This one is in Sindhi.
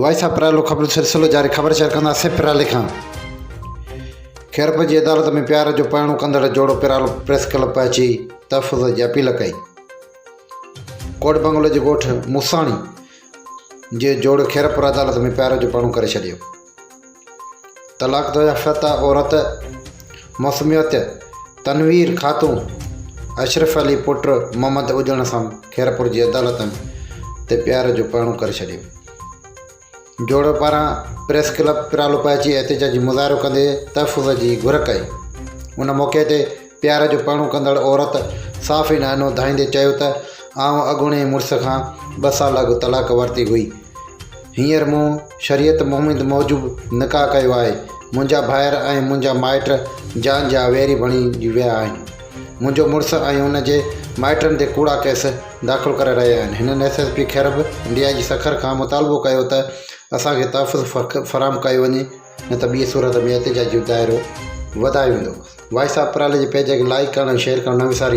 وائس آف پرالو خبرن سلسلو جاري خبر شيئر ڪنداسين پرالي کان خيرپور جي عدالت ۾ پيار جو پرڻو ڪندڙ جوڙو پرالو پريس ڪلب پهچي تحفظ جي اپيل ڪئي ڪوٽ بنگلو جي ڳوٺ موساڻي جي جوڙ خيرپور عدالت ۾ پيار جو پرڻو ڪري ڇڏيو طلاق يافته عورت موسميت تنوير خاتون اشرف علي پٽ محمد اڄڻ سان خيرپور جي عدالت تي پيار جو پرڻو ڪري ڇڏيو. جوڙو پاران پريس ڪلب پرالو پهچي احتجاجي مظاهرو ڪندي تحفظ جي گهر ڪئي. ان موقعي تي پيار جو پرڻو ڪندڙ عورت صحافين آڏو دانهيندي چيو ته آئون اڳوڻي مڙس کان ٻه سال اڳ طلاق ورتي هئي. هينئر مون شريعت محمد موجب نڪاح ڪيو آهي. منهنجا ڀائر ۽ منهنجا مائٽ جان جا ويري بڻجي ويا آهن. منهنجو مڙس ۽ ان جي مائٽن تي ڪوڙا ڪيس داخل ڪري رهيا آهن. هنن S S P Khairpur, D I G Sukkur کان مطالبو ڪيو ته اسان کي تحفظ فراهم ڪيو وڃي نه ته ٻي صورت ۾ احتجاج جو دائرو وڌايو ويندو. وائس آف پرالي جي پيج کي لائيڪ ڪرڻ ۽ شيئر ڪرڻ نه وساريندا.